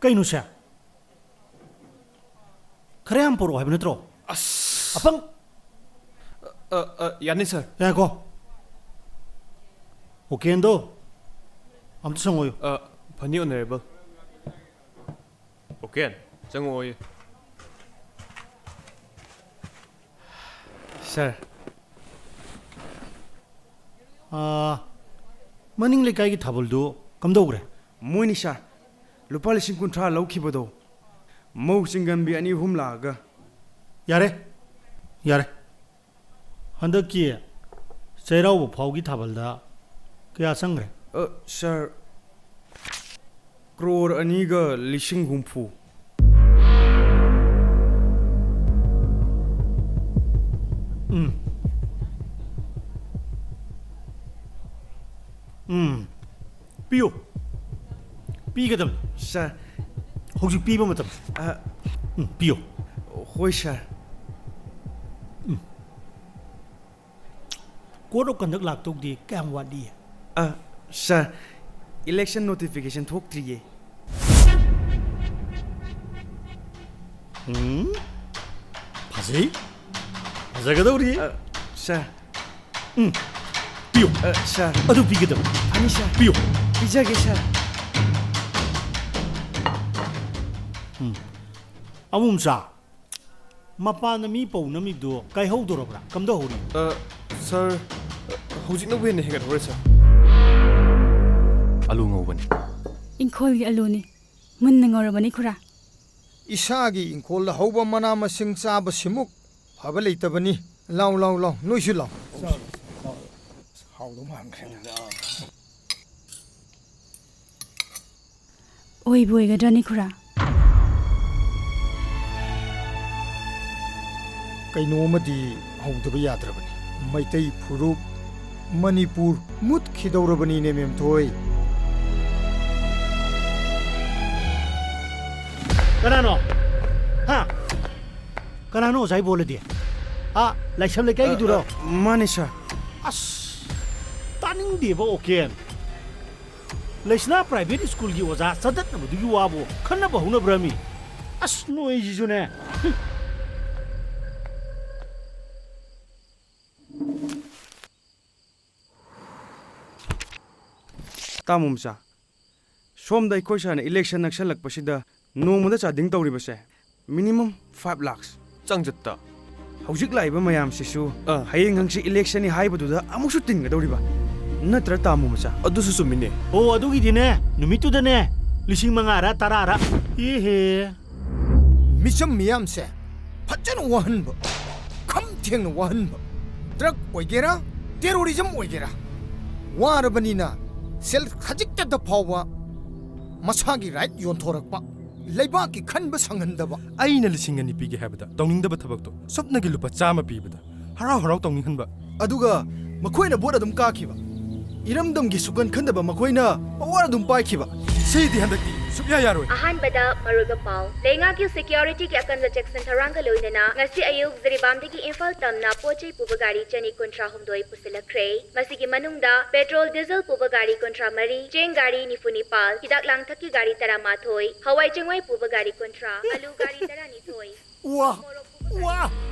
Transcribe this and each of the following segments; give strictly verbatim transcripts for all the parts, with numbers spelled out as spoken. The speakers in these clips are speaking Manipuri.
ꯀꯩꯅꯣ ꯁꯦ? ꯈꯔ ꯌꯥꯝ ꯄꯨꯔꯛꯑꯣ ꯍꯥꯏꯕ ꯅꯠꯇ꯭ꯔꯣ? ꯑꯁ꯫ ꯑꯄꯪ! ꯑ, ꯑ, ꯌꯥꯅꯤ, ꯁꯥꯔ꯫ ꯉꯥꯏꯈꯣ꯫ ꯑꯣꯀꯦꯟꯗꯣ ꯑꯝꯇ ꯁꯪꯉꯣꯌꯨ꯫ ꯑ, ꯐꯅꯤ, ꯑꯣꯅꯔꯦꯕꯜ꯫ ꯑꯣꯀꯦꯟ, ꯆꯪꯉꯛꯑꯣꯌꯦ꯫ ꯁꯥꯔ꯫ ꯑꯥ, ꯃꯅꯤꯡ ꯂꯩꯀꯥꯏꯒꯤ ꯊꯥꯕꯜꯗꯨ ꯀꯝꯗꯧꯈ꯭ꯔꯦ? ꯃꯣꯏꯅꯤ, ꯁꯥꯔ꯫ ꯂꯨꯄꯥ ꯂꯤꯁꯤꯡ ꯀꯨꯟꯊ꯭ꯔꯥ ꯂꯧꯈꯤꯕꯗꯣ, ꯃꯧ ꯆꯤꯡꯒꯟꯕꯤ ꯑꯅꯤ ꯑꯍꯨꯝ ꯂꯥꯛꯑꯒ꯫ ꯌꯥꯔꯦ, ꯌꯥꯔꯦ꯫ ꯍꯟꯗꯛꯀꯤ ꯆꯩꯔꯥꯎꯕ ꯐꯥꯎꯒꯤ ꯊꯥꯕꯜꯗ ꯀꯌꯥ ꯆꯪꯈ꯭ꯔꯦ? ꯑ, ꯁꯥꯔ, ꯀ꯭ꯔꯣꯔ ꯑꯅꯤꯒ ꯂꯤꯁꯤꯡ ꯍꯨꯝꯐꯨ꯫ ꯎꯝ꯫ ꯎꯝ꯫ ꯄꯤꯌꯨ꯫ ꯄꯤꯒꯗꯕꯅꯤ꯫ ꯁꯥꯔ꯫ ꯍꯧꯖꯤꯛ ꯄꯤꯕ ꯃꯇꯝ꯫ ꯑ, ꯎꯝ, ꯄꯤꯌꯨ꯫ ꯍꯣꯏ, ꯁꯥꯔ꯫ ꯎꯝ꯫ Code of conduct ꯂꯥꯛꯇꯧꯗꯤ ꯀꯌꯥꯝ ꯋꯥꯠꯂꯤ? ꯑ, ꯁꯥꯔ, election notification ꯊꯣꯛꯇ꯭ꯔꯤꯌꯦ꯫ ꯎꯝ, ꯐꯖꯩ꯫ ꯐꯖꯒꯗꯧꯔꯤ꯫ ꯑ, ꯁꯥꯔ꯫ ꯎꯝ, ꯄꯤꯌꯨ꯫ ꯑ, ꯁꯥꯔ꯫ ꯑꯗꯨ ꯄꯤꯒꯗꯕ꯫ ꯑꯅꯤ, ꯁꯥꯔ꯫ ꯄꯤꯌꯨ꯫ ꯄꯤꯖꯒꯦ, ꯁꯥꯔ꯫ ꯎꯝ꯫ ꯑꯃꯨꯝꯆꯥ, ꯃꯄꯥꯟꯗ ꯃꯤ ꯄꯧꯅꯝꯃꯤꯗꯨ ꯀꯥꯏꯍꯧꯗꯣꯔꯕ꯭ꯔꯥ? ꯀꯝꯗꯧꯍꯧꯔꯤ? ꯑ, ꯁꯥꯔ, ꯍꯧꯖꯤꯛꯅꯕꯨ ꯍꯦꯟꯅ ꯍꯦꯟꯒꯠꯍꯧꯔꯦ, ꯁꯥꯔ꯫ ꯑꯂꯨ ꯉꯧꯕꯅꯤ꯫ ꯏꯪꯈꯣꯜꯒꯤ ꯑꯂꯨꯅꯤ꯫ ꯃꯨꯟꯅ ꯉꯧꯔꯕꯅꯤ, ꯈꯨꯔꯥ꯫ ꯏꯁꯥꯒꯤ ꯏꯪꯈꯣꯜꯗ ꯍꯧꯕ ꯃꯅꯥ ꯃꯁꯤꯡ ꯆꯥꯕꯁꯤꯃꯨꯛ ꯐꯕ ꯂꯩꯇꯕꯅꯤ꯫ ꯂꯥꯎ, ꯂꯥꯎ, ꯂꯥꯎ, ꯅꯣꯏꯁꯨ ꯂꯥꯎ꯫ ꯍꯥꯎꯗꯧ ꯃꯥꯟꯈ꯭ꯔꯦ꯫ ꯑꯣꯏꯕꯨ ꯑꯣꯏꯒꯗ꯭ꯔꯅꯤ, ꯈꯨꯔꯥ? ꯀꯩꯅꯣꯝꯃꯗꯤ ꯍꯧꯗꯕ ꯌꯥꯗ꯭ꯔꯕꯅꯤ꯫ ꯃꯩꯇꯩ ꯐꯨꯔꯨꯞ, ꯃꯅꯤꯄꯨꯔ ꯃꯨꯠꯈꯤꯗꯧꯔꯕꯅꯤꯅꯦ, ꯃꯦꯝꯊꯣꯏ꯫ ꯀꯅꯥꯅꯣ? ꯍꯥ? ꯀꯅꯥꯅꯣ ꯑꯣꯖꯥ ꯏꯕꯣꯂꯗꯤ? ꯑꯥ, ꯂꯥꯏꯁ꯭ꯔꯝ ꯂꯩꯀꯥꯏꯒꯤꯗꯨꯔꯣ? ꯑ, ꯑ, ꯃꯥꯅꯦ, ꯁꯥꯔ꯫ ꯑꯁ, ꯇꯥꯅꯤꯡꯗꯦꯕ, ꯑꯣꯀꯦꯟ꯫ ꯂꯩꯁꯅꯥ ꯄ꯭ꯔꯥꯏꯚꯦꯠ ꯁ꯭ꯀꯨꯜꯒꯤ ꯑꯣꯖꯥ ꯆꯠꯇꯠꯅꯕꯗꯨꯒꯤ ꯋꯥꯕꯨ ꯈꯟꯅꯕ ꯍꯧꯅꯕ꯭ꯔꯃꯤ? ꯑꯁ, ꯅꯣꯏꯁꯤꯁꯨꯅꯦ꯫ ꯇꯥꯃꯣ ꯃꯆꯥ, ꯁꯣꯝꯗ ꯑꯩꯈꯣꯏ ꯁꯥꯔꯅ election ꯅꯛꯁꯜꯂꯛꯄꯁꯤꯗ ꯅꯣꯡꯃꯗ ꯆꯥꯗꯤꯡ ꯇꯧꯔꯤꯕꯁꯦ minimum five lakhs꯫ ꯆꯪꯖꯠꯇ꯫ ꯍꯧꯖꯤꯛ ꯂꯥꯛꯏꯕ ꯃꯌꯥꯝꯁꯤꯁꯨ ꯑꯥ꯫ ꯍꯌꯦꯡ ꯍꯪꯆꯤꯠ electionꯅꯤ ꯍꯥꯏꯕꯗꯨꯗ ꯑꯃꯨꯛꯁꯨ ꯇꯤꯟꯒꯗꯧꯔꯤꯕ꯫ ꯅꯠꯇ꯭ꯔ, ꯇꯥꯃꯣ ꯃꯆꯥ? ꯑꯗꯨꯁꯨ ꯆꯨꯝꯃꯤꯅꯦ꯫ ꯑꯣ, ꯑꯗꯨꯒꯤꯗꯤꯅꯦ, ꯅꯨꯃꯤꯠꯇꯨꯗꯅꯦ, ꯂꯤꯁꯤꯡ ꯃꯉꯥꯔ ꯇꯔꯥꯔ꯫ ꯏꯍꯦ꯫ ꯃꯤꯆꯝ ꯃꯤꯌꯥꯝꯁꯦ ꯐꯖꯅ ꯋꯥꯍꯟꯕ, ꯈꯝ ꯊꯦꯡꯅ ꯋꯥꯍꯟꯕ꯫ Drug ꯑꯣꯏꯒꯦꯔꯥ, terrorism ꯑꯣꯏꯒꯦꯔꯥ, ꯋꯥꯔꯕꯅꯤꯅ ꯁꯦꯜ ꯈꯖꯤꯛꯇꯗ ꯐꯥꯎꯕ ꯃꯁꯥꯒꯤ right ꯌꯣꯟꯊꯣꯔꯛꯄ, ꯂꯩꯕꯥꯛꯀꯤ ꯈꯟꯕ ꯁꯪꯍꯟꯗꯕ꯫ ꯑꯩꯅ ꯂꯤꯁꯤꯡ ꯑꯅꯤ ꯄꯤꯒꯦ ꯍꯥꯏꯕꯗ ꯇꯧꯅꯤꯡꯗꯕ ꯊꯕꯛꯇꯣ ꯁꯨꯞꯅꯒꯤ ꯂꯨꯄꯥ ꯆꯥꯝꯃ ꯄꯤꯕꯗ ꯍꯔꯥꯎ ꯍꯔꯥꯎ ꯇꯧꯅꯤꯡꯍꯟꯕ꯫ ꯑꯗꯨꯒ ꯃꯈꯣꯏꯅ vote ꯑꯗꯨꯝ ꯀꯥꯈꯤꯕ꯫ ꯏꯔꯝꯗꯝꯒꯤ ꯁꯨꯀꯟ ꯈꯟꯗꯕ ꯃꯈꯣꯏꯅ power ꯑꯗꯨꯝ ꯄꯥꯏꯈꯤꯕ꯫ ꯁꯤꯗꯤ ꯍꯟꯗꯛꯇꯤ ꯁꯨꯛꯌꯥ ꯌꯥꯔꯣꯏ꯫ ꯑꯍꯥꯟꯕꯗ ꯃꯔꯨꯑꯣꯏꯕ ꯄꯥꯎ꯫ ꯂꯩꯉꯥꯛꯀꯤ securityꯒꯤ ꯑꯀꯟꯕ ꯆꯦꯛꯁꯤꯟ ꯊꯧꯔꯥꯡꯒ ꯂꯣꯏꯅꯅ ꯉꯁꯤ ꯑꯌꯨꯛ ꯖꯤꯔꯤꯕꯥꯝꯗꯒꯤ ꯏꯝꯐꯥꯜ ꯇꯝꯅ ꯄꯣꯠ ꯆꯩ ꯄꯨꯕ ꯒꯥꯔꯤ ꯆꯅꯤ ꯀꯨꯟꯊ꯭ꯔꯥ ꯍꯨꯝꯗꯣꯏ ꯄꯨꯁꯤꯜꯂꯛꯈ꯭ꯔꯦ꯫ ꯃꯁꯤꯒꯤ ꯃꯅꯨꯡꯗ petrol, diesel ꯄꯨꯕ ꯒꯥꯔꯤ ꯀꯨꯟꯊ꯭ꯔꯥ ꯃꯔꯤ, ꯆꯦꯡ ꯒꯥꯔꯤ ꯅꯤꯐꯨ ꯅꯤꯄꯥꯜ, ꯍꯤꯗꯥꯛ ꯂꯥꯡꯊꯛꯀꯤ ꯒꯥꯔꯤ ꯇꯔꯥꯃꯥꯊꯣꯏ, ꯍꯋꯥꯏ ꯆꯦꯡꯋꯥꯏ ꯄꯨꯕ ꯒꯥꯔꯤ ꯀꯨꯟꯊ꯭ꯔꯥ, ꯑꯂꯨ ꯒꯥꯔꯤ ꯇꯔꯥꯅꯤꯊꯣꯏ, ꯋꯥ! ꯃꯣꯔꯣꯛ ꯄꯨꯕ ꯒꯥꯔꯤ ꯋꯥ!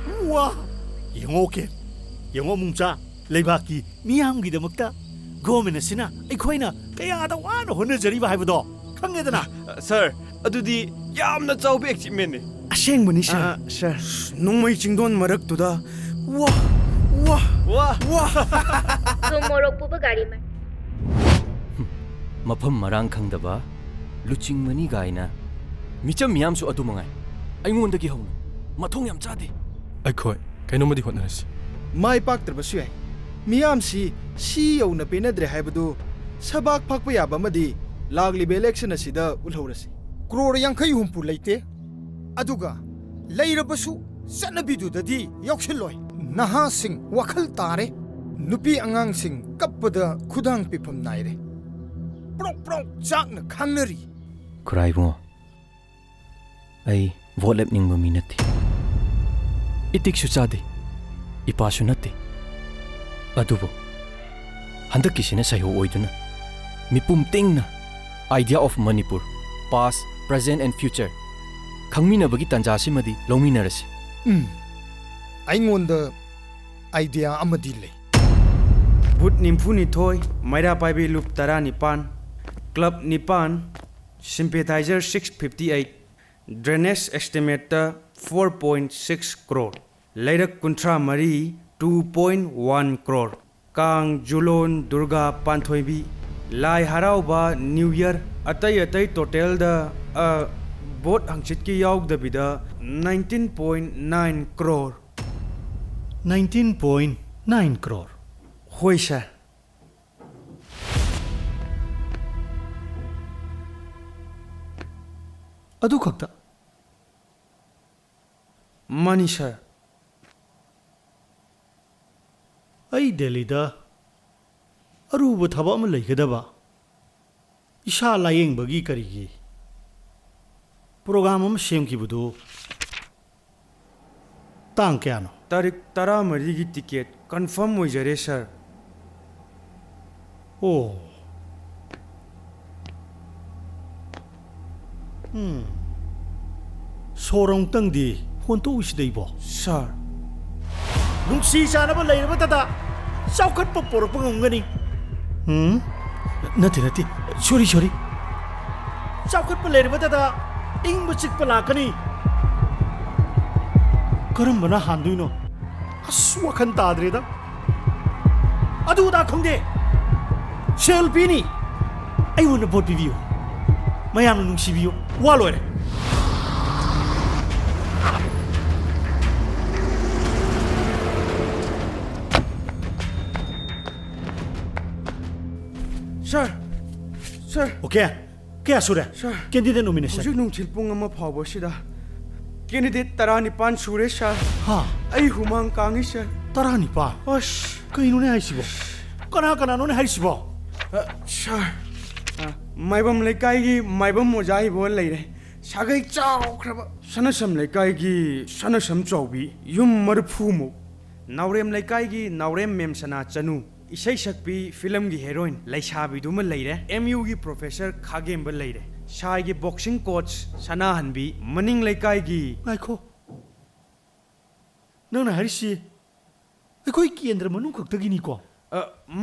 ꯋꯥ! ꯌꯦꯡꯉꯣ, ꯀꯦ꯫ ꯌꯦꯡꯉꯣ, ꯃꯨꯡꯆꯥ꯫ ꯂꯩꯕꯥꯛꯀꯤ ꯃꯤꯌꯥꯝꯒꯤꯗꯃꯛꯇ government ꯑꯁꯤꯅ ꯑꯩꯈꯣꯏꯅ ꯀꯌꯥꯗ ꯋꯥꯅ ꯍꯣꯠꯅꯖꯔꯤꯕ ꯍꯥꯏꯕꯗꯣ ꯈꯪꯉꯦꯗꯅ? ꯑ, sir, ꯑꯗꯨꯗꯤ ꯌꯥꯝꯅ ꯆꯥꯎꯕ achievementꯅꯤ꯫ ꯑꯁꯦꯡꯕꯅꯤ, sir꯫ ꯑ, sir꯫ ꯅꯣꯡꯃꯩ ꯆꯤꯡꯗꯣꯟ ꯃꯔꯛꯇꯨꯗ ꯋꯥ! ꯋꯥ! ꯋꯥ! ꯋꯥ! ꯊꯨꯝ ꯃꯣꯔꯣꯛ ꯄꯨꯕ ꯒꯥꯔꯤ ꯃ- ꯃꯐꯝ ꯃꯔꯥꯡ ꯈꯪꯗꯕ, ꯂꯨꯆꯤꯡꯕꯅꯤ ꯒꯥꯏꯅ꯫ ꯃꯤꯆꯝ ꯃꯤꯌꯥꯝꯁꯨ ꯑꯗꯨ ꯃꯉꯥꯏ꯫ ꯑꯩꯉꯣꯟꯗꯒꯤ ꯍꯧꯅ꯫ ꯃꯊꯣꯡ ꯌꯥꯝ ꯆꯥꯗꯦ꯫ ꯑꯩꯈꯣꯏ ꯀꯩꯅꯣꯝꯃꯗꯤ ꯍꯣꯠꯅꯔꯁꯤ꯫ ꯃꯥꯏ ꯄꯥꯛꯇ꯭ꯔꯕꯁꯨ ꯌꯥꯏ꯫ ꯃꯤꯌꯥꯝꯁꯤ ꯁꯤ ꯌꯧꯅ ꯄꯦꯟꯅꯗ꯭ꯔꯦ ꯍꯥꯏꯕꯗꯨ ꯁꯕꯥꯛ ꯐꯥꯛꯄ ꯌꯥꯕ ꯑꯃꯗꯤ ꯂꯥꯛꯂꯤꯕ election ꯑꯁꯤꯗ ꯎꯠꯍꯧꯔꯁꯤ꯫ ꯀ꯭ꯔꯣꯔ ꯌꯥꯡꯈꯩ ꯍꯨꯝꯐꯨ ꯂꯩꯇꯦ꯫ ꯑꯗꯨꯒ ꯂꯩꯔꯕꯁꯨ ꯆꯠꯅꯕꯤꯗꯨꯗꯗꯤ ꯌꯥꯎꯁꯤꯜꯂꯣꯏ꯫ ꯅꯍꯥꯁꯤꯡ ꯋꯥꯈꯜ ꯇꯥꯔꯦ꯫ ꯅꯨꯄꯤ ꯑꯉꯥꯡꯁꯤꯡ ꯀꯞꯄꯗ ꯈꯨꯗꯥꯡ ꯄꯤꯐꯝ ꯅꯥꯏꯔꯦ꯫ ꯄ꯭ꯔꯣꯛ ꯄ꯭ꯔꯣꯛ ꯆꯥꯛꯅ ꯈꯥꯡꯅꯔꯤ꯫ ꯈꯨꯔꯥꯏꯕꯨꯡꯉꯣ, ꯑꯩ vote ꯂꯦꯞꯅꯤꯡꯕ ꯃꯤ ꯅꯠꯇꯦ꯫ ꯏꯇꯤꯛꯁꯨ ꯆꯥꯗꯦ, ꯏꯄꯥꯁꯨ ꯅꯠꯇꯦ꯫ ꯑꯗꯨꯕꯨ ꯍꯟꯗꯛꯀꯤꯁꯤꯅ ꯁꯩꯍꯧ ꯑꯣꯏꯗꯨꯅ ꯃꯤꯄꯨꯝ ꯇꯤꯡꯅ Idea of Manipur, Past, Present and Future ꯈꯪꯃꯤꯟꯅꯕꯒꯤ ꯇꯥꯟꯖꯥꯁꯤꯃꯗꯤ ꯂꯧꯃꯤꯟꯅꯔꯁꯤ꯫ ꯎꯝ, ꯑꯩꯉꯣꯟꯗ ꯑꯥꯏꯗꯤꯌꯥ ꯑꯃꯗꯤ ꯂꯩ꯫ ꯕꯨꯠ ꯅꯤꯐꯨꯅꯤꯊꯣꯏ, ꯃꯩꯔꯥ ꯄꯥꯏꯕꯤ ꯂꯨꯞ ꯇꯔꯥꯅꯤꯄꯥꯟ, ꯀ꯭ꯂꯕ ꯅꯤꯄꯥꯟ, sympathizer six fifty eight, drainage ꯑꯦꯁꯇꯤꯃꯦꯠꯇ ꯐꯣꯔ ꯄꯣꯏꯟ ꯁꯤꯛꯁ ꯀ꯭ꯔꯣꯔ, ꯂꯩꯔꯛ ꯀꯨꯟꯊ꯭ꯔꯥ ꯃꯔꯤ, ꯇꯨ ꯄꯣꯏꯟ ꯋꯥꯟ ꯀ꯭ꯔꯣꯔ, ꯀꯥꯡ, ꯖꯨꯂꯣꯟ, ꯗꯨꯔꯒꯥ, ꯄꯥꯟꯊꯣꯏꯕꯤ, ꯂꯥꯏ ꯍꯔꯥꯎꯕ, ꯅ꯭ꯌꯨ ꯌꯔ, ꯑꯇꯩ ꯑꯇꯩ ꯇꯣꯇꯦꯜꯗ, ꯑ, ꯕꯣꯠ ꯍꯪꯆꯤꯠꯀꯤ ꯌꯥꯎꯗꯕꯤꯗ nineteen point nine crore. Nineteen point nine crore. ꯍꯣꯏ ꯁꯥꯔ꯫ ꯑꯗꯨ ꯈꯛꯇ? ꯃꯥꯅꯤ ꯁꯥꯔ꯫ ꯑꯩ ꯗꯦꯜꯂꯤꯗ ꯑꯔꯨꯕ ꯊꯕꯛ ꯑꯃ ꯂꯩꯒꯗꯕ, ꯏꯁꯥ ꯂꯥꯌꯦꯡꯕꯒꯤ ꯀꯔꯤꯒꯤ ꯄ꯭ꯔꯣꯒ꯭ꯔꯥꯝ ꯑꯃ ꯁꯦꯝꯈꯤꯕꯗꯨ ꯇꯥꯡ ꯀꯌꯥꯅꯣ? ꯇꯥꯔꯤꯛ ꯇꯔꯥꯃꯔꯤꯒꯤ ꯇꯤꯀꯦꯠ ꯀꯟꯐꯥꯔꯝ ꯑꯣꯏꯖꯔꯦ ꯁꯥꯔ꯫ ꯑꯣ꯫ ꯎꯝ꯫ ꯁꯣꯔ ꯑꯃꯨꯛꯇꯪꯗꯤ ꯍꯣꯟꯇꯣꯛꯎꯁꯤꯗ ꯏꯕꯣ꯫ ꯁꯥꯔ꯫ ꯅꯨꯡꯁꯤ ꯆꯥꯟꯅꯕ ꯂꯩꯔꯕꯇꯗ ꯆꯥꯎꯈꯠꯄ ꯄꯣꯔꯛꯄ ꯉꯝꯒꯅꯤ꯫ ꯎꯝ? ꯅꯠꯇꯦ, ꯅꯠꯇꯦ꯫ ꯁꯣꯔꯤ, ꯁꯣꯔꯤ꯫ ꯆꯥꯎꯈꯠꯄ ꯂꯩꯔꯕꯇꯗ ꯏꯪꯕ ꯆꯤꯛꯄ ꯂꯥꯛꯀꯅꯤ꯫ ꯀꯔꯝꯕꯅ ꯍꯥꯟꯗꯣꯏꯅꯣ? ꯑꯁ, ꯋꯥꯈꯜ ꯇꯥꯗ꯭ꯔꯦꯗ꯫ ꯑꯗꯨ ꯑꯗꯥ ꯈꯪꯗꯦ꯫ ꯁꯦꯜ ꯄꯤꯅꯤ꯫ ꯑꯩꯉꯣꯟꯗ ꯚꯣꯠ ꯄꯤꯕꯤꯌꯨ꯫ ꯃꯌꯥꯝꯅ ꯅꯨꯡꯁꯤꯕꯤꯌꯨ꯫ ꯋꯥ ꯂꯣꯏꯔꯦ꯫ Sir, sir. ꯑꯣꯀꯦ꯫ ꯀꯌꯥ ꯁꯨꯔꯦ? ꯁꯥꯔ꯫ Candidate nomination. ꯍꯧꯖꯤꯛ ꯅꯨꯡꯊꯤꯜ ꯄꯨꯡ ꯑꯃ ꯐꯥꯎꯕꯁꯤꯗ ꯀꯦꯟꯗꯤꯗꯦꯠ ꯇꯔꯥꯅꯤꯄꯥꯟ ꯁꯨꯔꯦ ꯁꯥꯔ꯫ ꯍꯥ? ꯑꯩ ꯍꯨꯃꯥꯡ ꯀꯥꯡꯉꯤ ꯁꯥꯔ꯫ ꯇꯔꯥꯅꯤꯄꯥꯟ? ꯑꯁ꯫ ꯀꯩꯅꯣꯅꯦ ꯍꯥꯏꯁꯤꯕꯣ? ꯀꯅꯥ ꯀꯅꯥꯅꯣꯅꯦ ꯍꯥꯏꯁꯤꯕꯣ? ꯑ, ꯁꯥꯔ꯫ ꯑ, ꯃꯥꯏꯕꯝ ꯂꯩꯀꯥꯏꯒꯤ ꯃꯥꯏꯕꯝ ꯑꯣꯖꯥ ꯏꯕꯣ ꯂꯩꯔꯦ꯫ ꯁꯥꯒꯩ ꯆꯥꯎꯈ꯭ꯔꯕ ꯁꯅꯁꯝ ꯂꯩꯀꯥꯏꯒꯤ ꯁꯅꯁꯝ ꯆꯥꯎꯕꯤ ꯌꯨꯝ ꯃꯔꯤꯐꯨꯃꯨꯛ꯫ ꯅꯥꯎꯔꯦꯝ ꯂꯩꯀꯥꯏꯒꯤ ꯅꯥꯎꯔꯦꯝ ꯃꯦꯝꯁꯅꯥ ꯆꯅꯨ ꯏꯁꯩ ꯁꯛꯄꯤ, ꯐꯤꯂꯝꯒꯤ ꯍꯦꯔꯣꯏꯟ ꯂꯩꯁꯥꯕꯤꯗꯨꯃ ꯂꯩꯔꯦ, ꯑꯦꯝ ꯌꯨꯒꯤ ꯄ꯭ꯔꯣꯐꯦꯁꯔ ꯈꯥꯒꯦꯝꯕ ꯂꯩꯔꯦ, ꯁꯥꯏꯒꯤ ꯕꯣꯛꯁꯤꯡ ꯀꯣꯆ ꯁꯅꯥꯍꯟꯕꯤ, ꯃꯅꯤꯡ ꯂꯩꯀꯥꯏꯒꯤ ꯉꯥꯏꯈꯣ꯫ ꯅꯪꯅ ꯍꯥꯏꯔꯤꯁꯤ ꯑꯩꯈꯣꯏ ꯀꯦꯟꯗ꯭ꯔ ꯃꯅꯨꯡ ꯈꯛꯇꯒꯤꯅꯤꯀꯣ? ꯑ,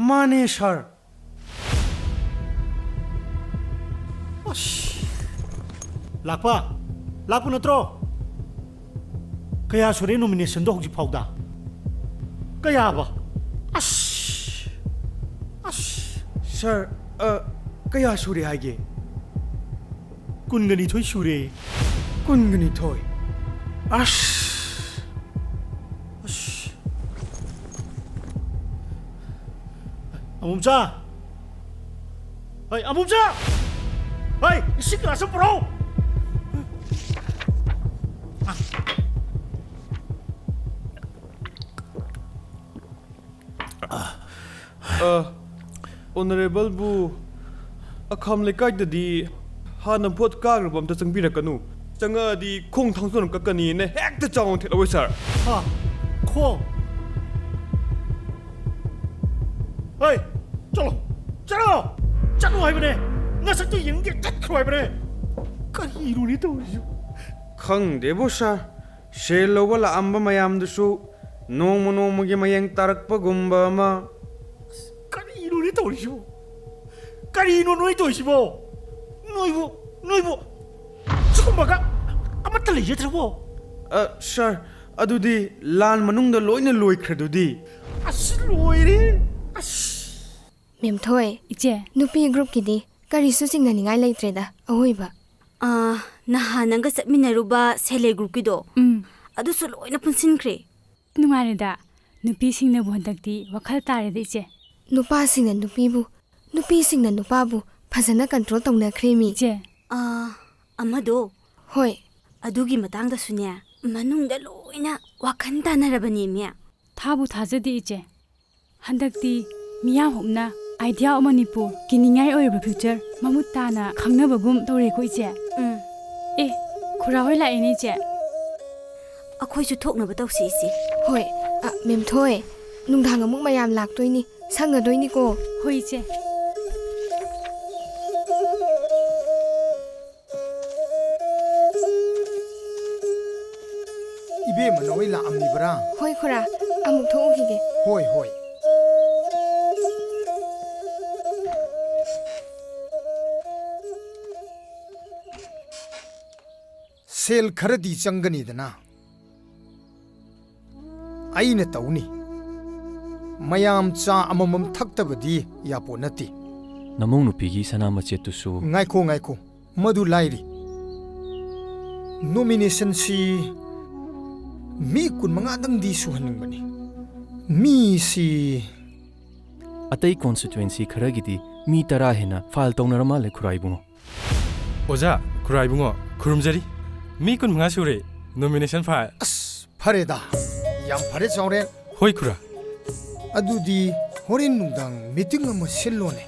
ꯃꯥꯅꯦ, ꯁꯥꯔ꯫ ꯑꯁ! ꯂꯥꯛꯄ? ꯂꯥꯛꯄ ꯅꯠꯇ꯭ꯔꯣ? ꯀꯌꯥ ꯁꯨꯔꯦ ꯅꯣꯃꯤꯅꯦꯁꯟꯗꯣ ꯍꯧꯖꯤꯛ ꯐꯥꯎꯗ? ꯀꯌꯥꯕ? ꯑꯁ! ꯑꯁ! ꯁꯥꯔ, ꯑ, ꯀꯌꯥ ꯁꯨꯔꯦ ꯍꯥꯏꯒꯦ? ꯀꯨꯟꯒ ꯅꯤꯊꯣꯏ ꯁꯨꯔꯦ꯫ ꯀꯨꯟꯒ ꯅꯤꯊꯣꯏ? ꯑꯁ! ꯑꯁ! ꯑꯃꯨꯝꯆꯥ! ꯍꯩ, ꯑꯃꯨꯝꯆꯥ! ꯍꯩ, ꯏꯁꯤꯡ ꯒ꯭ꯂꯥꯁ ꯑꯃ ꯄꯨꯔꯛꯎ! ꯑ, ꯑꯣꯅꯔꯦꯕꯜꯕꯨ ꯑꯈꯥꯝ ꯂꯩꯀꯥꯏꯗꯗꯤ ꯍꯥꯟꯅ ꯚꯣꯠ ꯀꯥꯈ꯭ꯔꯕ ꯑꯝꯇ ꯆꯪꯕꯤꯔꯛꯀꯅꯨ꯫ ꯆꯪꯉꯛꯑꯗꯤ ꯈꯣꯡ ꯊꯥꯡꯖꯣꯟ ꯀꯛꯀꯅꯤꯅ ꯍꯦꯛꯇ ꯆꯥꯎꯅ ꯊꯦꯠꯍꯧꯋꯦ, ꯁꯥꯔ꯫ ꯍꯥ? ꯈꯣꯡ? ꯍꯩ, ꯆꯠꯂꯣ! ꯆꯠꯂꯣ! ꯆꯠꯂꯣ ꯍꯥꯏꯕꯅꯦ! ꯅꯁꯛꯇꯨ ꯌꯦꯡꯅꯤꯡꯗꯦ, ꯆꯠꯈ꯭ꯔꯣ ꯍꯥꯏꯕꯅꯦ! ꯀꯔꯤꯅꯣꯅꯦ ꯇꯧꯔꯤꯁꯤꯕꯨ? ꯈꯪꯗꯦꯕꯣ, ꯁꯥꯔ꯫ ꯁꯦꯜ ꯂꯧꯕ ꯂꯥꯛꯑꯝꯕ ꯃꯌꯥꯝꯗꯨꯁꯨ ꯅꯣꯡꯃ ꯅꯣꯡꯃꯒꯤ ꯃꯌꯦꯡ ꯇꯥꯔꯛꯄꯒꯨꯝꯕ ꯑꯃ꯫ ꯀꯔꯤꯅꯣꯅꯦ ꯇꯧꯔꯤꯁꯤꯕꯣ? ꯀꯔꯤꯅꯣ ꯅꯣꯏ ꯇꯧꯔꯤꯁꯤꯕꯣ? ꯅꯣꯏꯕꯨ, ꯅꯣꯏꯕꯨ ꯁꯤꯒꯨꯝꯕꯒ ꯑꯃꯠꯇ ꯂꯩꯖꯗ꯭ꯔꯕꯣ? ꯑ, ꯁꯥꯔ, ꯑꯗꯨꯗꯤ ꯂꯥꯟ ꯃꯅꯨꯡꯗ ꯂꯣꯏꯅ ꯂꯣꯏꯈ꯭ꯔꯗꯨꯗꯤ꯫ ꯑꯁ, ꯂꯣꯏꯔꯦ꯫ ꯑꯁ꯫ ꯃꯦꯝꯊꯣꯏ, ꯏꯆꯦ꯫ ꯅꯨꯄꯤ ꯒ꯭ꯔꯨꯞꯀꯤꯗꯤ ꯀꯔꯤꯁꯨ ꯆꯤꯡꯅꯅꯤꯡꯉꯥꯏ ꯂꯩꯇ꯭ꯔꯦꯗ, ꯑꯋꯣꯏꯕ꯫ ꯑꯥ, ꯅꯍꯥꯟ ꯅꯪꯒ ꯆꯠꯃꯤꯟꯅꯔꯨꯕ ꯁꯦꯜꯐ ꯍꯦꯜꯞ ꯒ꯭ꯔꯨꯞꯀꯤꯗꯣ, ꯎꯝ꯫ ꯑꯗꯨꯁꯨ ꯂꯣꯏꯅ ꯄꯨꯟꯁꯤꯟꯈ꯭ꯔꯦ꯫ ꯅꯨꯡꯉꯥꯏꯔꯦꯗ꯫ ꯅꯨꯄꯤꯁꯤꯡꯅꯕꯨ ꯍꯟꯗꯛꯇꯤ ꯋꯥꯈꯜ ꯇꯥꯔꯦꯗ, ꯏꯆꯦ꯫ ꯅꯨꯄꯥꯁꯤꯡꯅ ꯅꯨꯄꯤꯕꯨ, ꯅꯨꯄꯤꯁꯤꯡꯅ ꯅꯨꯄꯥꯕꯨ ꯐꯖꯅ ꯀꯟꯇ꯭ꯔꯣꯜ ꯇꯧꯅꯈ꯭ꯔꯦ ꯃꯤ꯫ ꯏꯆꯦ꯫ ꯑꯥ, ꯑꯃꯗꯣ꯫ ꯍꯣꯏ꯫ ꯑꯗꯨꯒꯤ ꯃꯇꯥꯡꯗꯁꯨꯅꯦ, ꯃꯅꯨꯡꯗ ꯂꯣꯏꯅ ꯋꯥꯈꯜ ꯇꯥꯅꯔꯕꯅꯦꯃꯤ꯫ ꯊꯥꯕꯨ ꯊꯥꯖꯗꯦ, ꯏꯆꯦ꯫ ꯍꯟꯗꯛꯇꯤ ꯃꯤꯌꯥꯝ ꯍꯨꯞꯅ ꯑꯥꯏꯗꯤꯌꯥ ꯑꯣꯐ ꯃꯅꯤꯄꯨꯔ ꯀꯤꯅꯤꯡꯉꯥꯏ ꯑꯣꯏꯔꯕ ꯐ꯭ꯌꯨꯆꯔ ꯃꯃꯨꯠ ꯇꯥꯅ ꯈꯪꯅꯕꯒꯨꯝ ꯇꯧꯔꯦꯀꯣ, ꯏꯆꯦ? ꯎꯝ꯫ ꯑꯦ, ꯈꯨꯔꯥ ꯍꯣꯏ ꯂꯥꯛꯑꯦꯅꯦ, ꯏꯆꯦ꯫ ꯑꯩꯈꯣꯏꯁꯨ ꯊꯣꯛꯅꯕ ꯇꯧꯁꯤ, ꯏꯆꯦ꯫ ꯍꯣꯏ, ꯑ, ꯃꯦꯝꯊꯣꯏ, ꯅꯨꯡꯗꯥꯡ ꯑꯃꯨꯛ ꯃꯌꯥꯝ ꯂꯥꯛꯇꯣꯏꯅꯤ꯫ ꯁꯪꯉꯗꯣꯏꯅꯤꯀꯣ꯫ ꯍꯣꯏ, ꯏꯆꯦ꯫ ꯏꯕꯦꯝꯃ, ꯅꯈꯣꯏ ꯂꯥꯛꯑꯝꯃꯤꯕ꯭ꯔꯥ? ꯍꯣꯏ, ꯈꯨꯔꯥ꯫ ꯑꯃꯨꯛ ꯊꯣꯛꯎꯈꯤꯒꯦ꯫ ꯍꯣꯏ, ꯍꯣꯏ꯫ ꯁꯦꯜ ꯈꯔꯗꯤ ꯆꯪꯒꯅꯤꯗꯅ꯫ ꯑꯩꯅ ꯇꯧꯅꯤ꯫ ꯃꯌꯥꯝ ꯆꯥ ꯑꯃꯃꯝ ꯊꯛꯇꯕꯗꯤ ꯌꯥꯄꯣꯠ ꯅꯠꯇꯦ꯫ ꯅꯃꯧ ꯅꯨꯄꯤꯒꯤ ꯁꯅꯥ ꯃꯆꯦꯠꯇꯨꯁꯨ꯫ ꯉꯥꯏꯈꯣ, ꯉꯥꯏꯈꯣ꯫ ꯃꯗꯨ ꯂꯥꯏꯔꯤ꯫ ꯅꯣꯃꯤꯅꯦꯁꯟꯁꯤ ꯃꯤ ꯀꯨꯟꯃꯉꯥꯗꯪꯗꯤ ꯁꯨꯍꯟꯅꯤꯡꯕꯅꯤ꯫ ꯃꯤꯁꯤ ꯑꯇꯩ ꯀꯣꯟꯁꯇꯤꯇ꯭ꯋꯦꯟꯁꯤ ꯈꯔꯒꯤꯗꯤ ꯃꯤ ꯇꯔꯥ ꯍꯦꯟꯅ ꯐꯥꯏꯜ ꯇꯧꯅꯔ ꯃꯥꯜꯂꯦ, ꯈꯨꯔꯥ ꯏꯕꯨꯡꯉꯣ꯫ ꯑꯣꯖꯥ, ꯈꯨꯔꯥ ꯏꯕꯨꯡꯉꯣ, ꯈꯨꯔꯨꯝꯖꯔꯤ꯫ ꯃꯤ ꯀꯨꯟꯃꯉꯥ ꯁꯨꯔꯦ ꯅꯣꯃꯤꯅꯦꯁꯟ ꯐꯥꯏꯜ꯫ ꯑꯁ, ꯐꯔꯦꯗ꯫ ꯌꯥꯝ ꯐꯔꯦ, ꯆꯥꯎꯔꯦꯟ꯫ ꯍꯣꯏ, ꯈꯨꯔꯥ꯫ ꯑꯗꯨꯗꯤ ꯍꯣꯔꯦꯟ ꯅꯨꯡꯗꯥꯡ ꯃꯤꯇꯤꯡ ꯑꯃ ꯁꯤꯜꯂꯣꯅꯦ꯫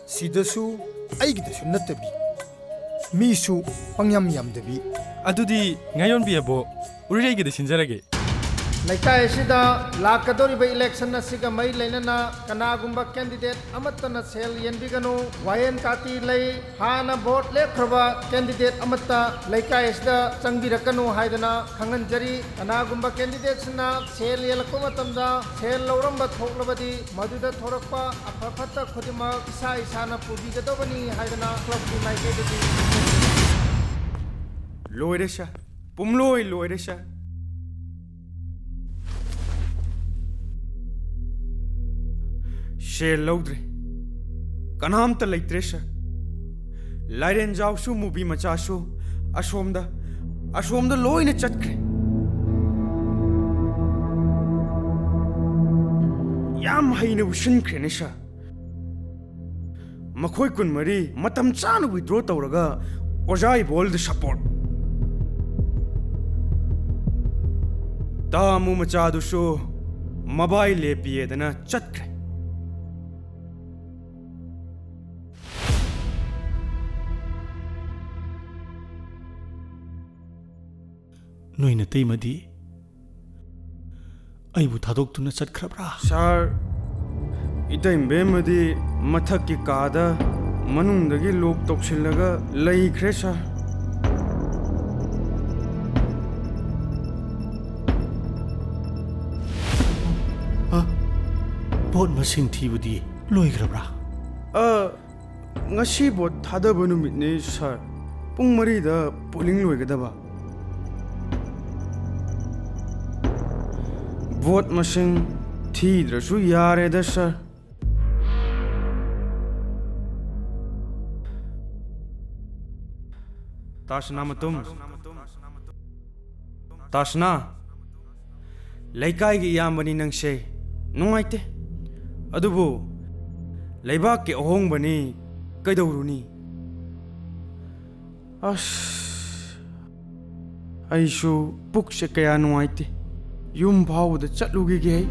ꯁꯤꯗꯁꯨ ꯑꯩꯒꯤꯗꯁꯨ ꯅꯠꯇꯕꯤ, ꯃꯤꯁꯨ ꯄꯪꯌꯥꯝ ꯌꯥꯝꯗꯕꯤ꯫ ꯑꯗꯨꯗꯤ ꯉꯥꯌꯣꯟꯕꯤ ꯑꯕꯣꯛ ꯎꯔꯤꯔꯩꯒꯤꯗ ꯁꯤꯟꯖꯔꯒꯦ꯫ ꯂꯩꯀꯥꯏ ꯑꯁꯤꯗ ꯂꯥꯛꯀꯗꯧꯔꯤꯕ ꯏꯂꯦꯛꯁꯟ ꯑꯁꯤꯒ ꯃꯔꯤ ꯂꯩꯅꯅ ꯀꯅꯥꯒꯨꯝꯕ ꯀꯦꯟꯗꯤꯗꯦꯠ ꯑꯃꯠꯇꯅ ꯁꯦꯜ ꯌꯦꯟꯕꯤꯒꯅꯨ꯫ ꯋꯥꯌꯦꯟ ꯀꯥꯇꯤ ꯂꯩ꯫ ꯍꯥꯟꯅ ꯚꯣꯠ ꯂꯦꯞꯈ꯭ꯔꯕ ꯀꯦꯟꯗꯤꯗꯦꯠ ꯑꯃꯠꯇ ꯂꯩꯀꯥꯏ ꯑꯁꯤꯗ ꯆꯪꯕꯤꯔꯛꯀꯅꯨ ꯍꯥꯏꯗꯅ ꯈꯪꯍꯟꯖꯔꯤ꯫ ꯀꯅꯥꯒꯨꯝꯕ ꯀꯦꯟꯗꯤꯗꯦꯠꯁꯤꯅ ꯁꯦꯜ ꯌꯦꯜꯂꯛꯄ ꯃꯇꯝꯗ ꯁꯦꯜ ꯂꯧꯔꯝꯕ ꯊꯣꯛꯂꯕꯗꯤ, ꯃꯗꯨꯗ ꯊꯣꯔꯛꯄ ꯑꯐ ꯐꯠꯇ ꯈꯨꯗꯤꯡꯃꯛ ꯏꯁꯥ ꯏꯁꯥꯅ ꯄꯨꯕꯤꯒꯗꯕꯅꯤ ꯍꯥꯏꯗꯅ ꯀ꯭ꯂꯕꯀꯤ ꯃꯥꯏꯀꯩꯗꯒꯤ꯫ ꯂꯣꯏꯔꯦ ꯁꯥꯔ, ꯄꯨꯝꯂꯣꯏ ꯂꯣꯏꯔꯦ ꯁꯥꯔ꯫ ꯁꯦꯜ ꯂꯧꯗ꯭ꯔꯦ, ꯀꯅꯥꯝꯇ ꯂꯩꯇ꯭ꯔꯦ ꯁꯥꯔ꯫ ꯂꯥꯏꯔꯦꯟꯖꯥꯎꯁꯨ, ꯃꯨꯕꯤ ꯃꯆꯥꯁꯨ ꯑꯁꯣꯝꯗ, ꯑꯁꯣꯝꯗ ꯂꯣꯏꯅ ꯆꯠꯈ꯭ꯔꯦ꯫ ꯌꯥꯝ ꯍꯩꯅ ꯎꯁꯤꯟꯈ꯭ꯔꯦꯅꯦ ꯁꯥꯔ꯫ ꯃꯈꯣꯏ ꯀꯨꯟꯃꯔꯤ ꯃꯇꯝ ꯆꯥꯅ ꯋꯤꯗ꯭ꯔꯣ ꯇꯧꯔꯒ ꯑꯣꯖꯥ ꯏꯕꯣꯜꯗ ꯁꯄꯣꯔꯠ꯫ ꯇꯥꯃꯨ ꯃꯆꯥꯗꯨꯁꯨ ꯃꯕꯥꯏ ꯂꯦꯞꯄꯤꯌꯦꯗꯅ ꯆꯠꯈ꯭ꯔꯦ꯫ ꯅꯣꯏ ꯅꯇꯩꯃꯗꯤ ꯑꯩꯕꯨ ꯊꯥꯗꯣꯛꯇꯨꯅ ꯆꯠꯈ꯭ꯔꯕ꯭ꯔꯥ? ꯁꯥꯔ, ꯏꯇꯩꯃꯕꯦꯝꯃꯗꯤ ꯃꯊꯛꯀꯤ ꯀꯥꯗ ꯃꯅꯨꯡꯗꯒꯤ ꯂꯣꯛ ꯇꯧꯁꯤꯜꯂꯒ ꯂꯩꯈ꯭ꯔꯦ, ꯁꯥꯔ꯫ ꯑ, ꯚꯣꯠ ꯃꯁꯤꯡ ꯊꯤꯕꯗꯤ ꯂꯣꯏꯈ꯭ꯔꯕ꯭ꯔꯥ? ꯑ, ꯉꯁꯤ ꯚꯣꯠ ꯊꯥꯗꯕ ꯅꯨꯃꯤꯠꯅꯤ, ꯁꯥꯔ꯫ ꯄꯨꯡ ꯃꯔꯤꯗ ꯄꯣꯂꯤꯡ ꯂꯣꯏꯒꯗꯕ꯫ ꯚꯣꯠ ꯃꯁꯤꯡ ꯊꯤꯗ꯭ꯔꯁꯨ ꯌꯥꯔꯦꯗ, ꯁꯥꯔ꯫ ꯇꯥꯁꯅꯥ ꯃꯇꯨꯝ꯫ ꯇꯥꯁꯅꯥ꯫ ꯂꯩꯀꯥꯏꯒꯤ ꯏꯌꯥꯝꯕꯅꯤ ꯅꯪꯁꯦ꯫ ꯅꯨꯡꯉꯥꯏꯇꯦ꯫ ꯑꯗꯨꯕꯨ ꯂꯩꯕꯥꯛꯀꯤ ꯑꯍꯣꯡꯕꯅꯤ, ꯀꯩꯗꯧꯔꯨꯅꯤ? ꯑꯁ, ꯑꯩꯁꯨ ꯄꯨꯛꯁꯦ ꯀꯌꯥ ꯅꯨꯡꯉꯥꯏꯇꯦ꯫ ꯌꯨꯝ ꯐꯥꯎꯕꯗ ꯆꯠꯂꯨꯈꯤꯒꯦ ꯑꯩ꯫